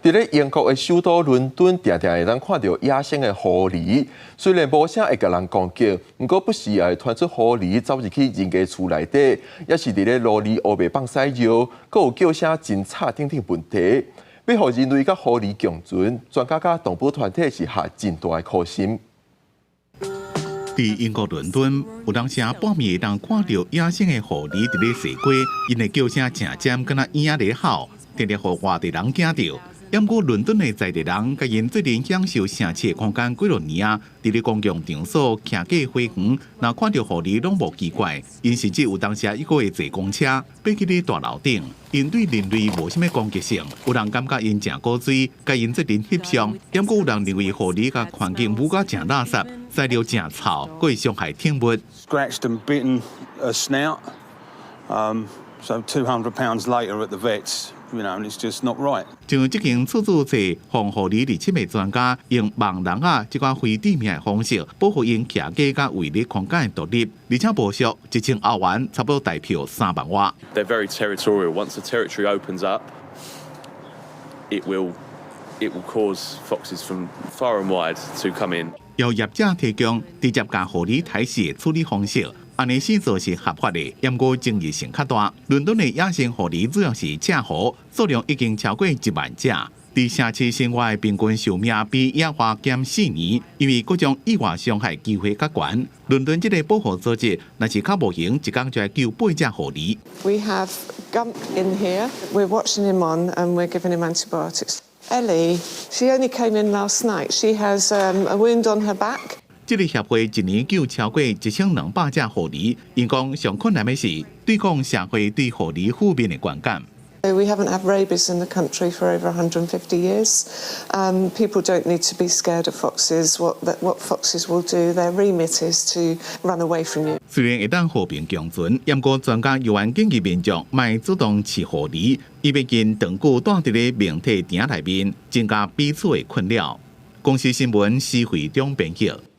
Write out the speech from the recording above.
佇咧英國的首都倫敦，定定會當看著野生的狐狸。雖然無啥會共人攻擊，毋過不時也會傳出狐狸走入去人家厝內底，抑是佇咧路裡烏白放屎尿，閣有叫聲真吵等等問題。欲予人類佮狐狸共存，專家佮動保團體是下真大的苦心。佇英國倫敦，有當時半暝會當看著野生的狐狸佇咧踅街，𪜶的叫聲誠尖，敢若鷹仔咧吼，定定予外地人驚著。毋過倫敦的在地人，共𪜶做陣享受城市的空間幾若年啊，佇咧公共場所徛過花園，若看著狐狸攏無奇怪，𪜶甚至有當時抑閣會坐公車，爬去咧大樓頂。𪜶對人類無啥物攻擊性，有人感覺𪜶誠古錐，共𪜶做陣翕相。毋過有人認為狐狸共環境汙甲誠垃圾，屎尿誠臭，閣會傷害寵物。 Scratched and bitten a snout. So £200 later at the vets, and it's just not right. 像這間厝主冊防狐狸入侵的專家，用網籠仔這款非致命的方式，保護𪜶徛家佮圍籬空間的獨立，而且無俗，1000歐元差不多台票3萬外。 They're very territorial. Once the territory opens up, it will cause foxes from far and wide to come in. 由業者提供直接共狐狸刣死的處理方式。按呢死做是合法的，毋過爭議性較大。倫敦的野生狐狸主要是赤狐，數量已經超過1萬隻。佇城市生活的平均壽命比野外減4年，因為各種意外傷害機會較懸。倫敦這個保護組織，若是較無閒，一工就愛救八隻狐狸。 We have Gump in here. We're watching him on and we're giving him antibiotics. Ellie, she only came in last night. She has a wound on her back. 這個協會一年救超過1200隻狐狸，𪜶講上困難的是對抗社會對狐狸負面的觀感。 We haven't had rabies in the country for over 150 years. People don't need to be scared of foxes. What foxes will do, their remit is to run away from you. 雖然會當和平共存，毋過專家猶原建議民眾莫主動飼狐狸，因為𪜶長久蹛佇咧明體埕內面，增加彼此的困擾。公視新聞施惠中編譯。